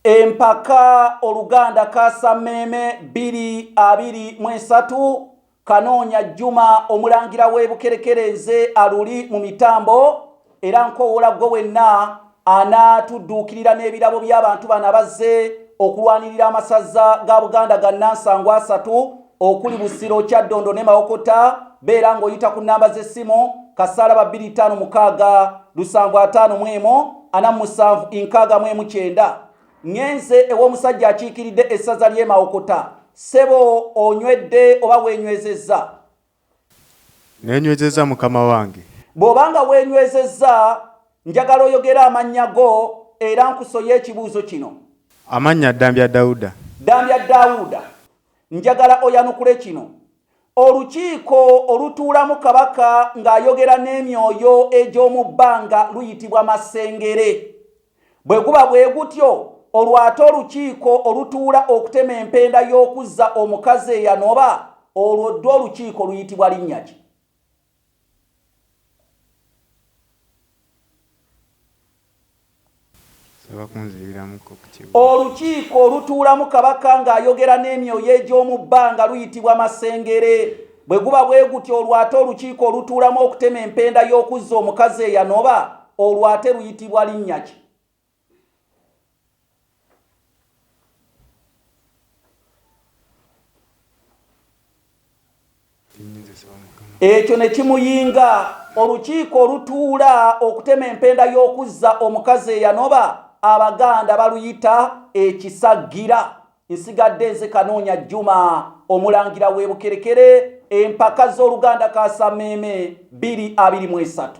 Empaka Oluganda Kaasammeeme 2023, Kanoonya Juma Omulangira w'e Bukerekere nze aluli mu mitambo, era nkowoola ggwe wenna anaatudduukirira n'ebirabo by'abantu bano abazze okulwanirira amasaza ga Buganda ga nnansangwa asatu okuli Busiro, Kyaddondo ne Mawokota. Beera ng'oyita ku nnamba z'essimu kasaalaba 256 751 47 69. Ŋŋenze ew'omusajja akiikiridde essaza ly'e Mawokota. Ssebo, onywedde oba weenywezezza? Neenywezezza, mukama wange. Bw'oba nga weenywezezza, njagala oyogere amannya go era nkusoye ekibuuzo kino. Amannya Ddambya Dawuda. Ddambya Dawuda, njagala oyanukule kino. Olukiiko olutuulamu Kabaka ng'ayogera n'emyoyo egy'omu bbanga luyitibwa Masengere. Bwe guba bwe gutyo, olwo ate olukiiko olutuula okutema empenda y'okuzza omukazi eyanoba, olwo ddwo olukiiko luyitibwa linnya ki? Olukiiko olutuulamu Kabaka ng'ayogera n'emyoyo egy'omu bbanga luyitibwa Masengere. Bwe guba bwe gutyo, olwo ate olukiiko olutuulamu okutema empenda y'okuzza omukazi eyanoba, olwo ate luyitibwa linnya ki? Ekyo ne kimuyinga. Olukiiko olutuula okutema empenda y'okuzza omukazi eyanoba, Abaganda baluyita ekisaggira. Nsigadde nze Kanoonya Juma, Omulangira w'e Bukerekere, empaka z'Oluganda Kaasammeeme 2023.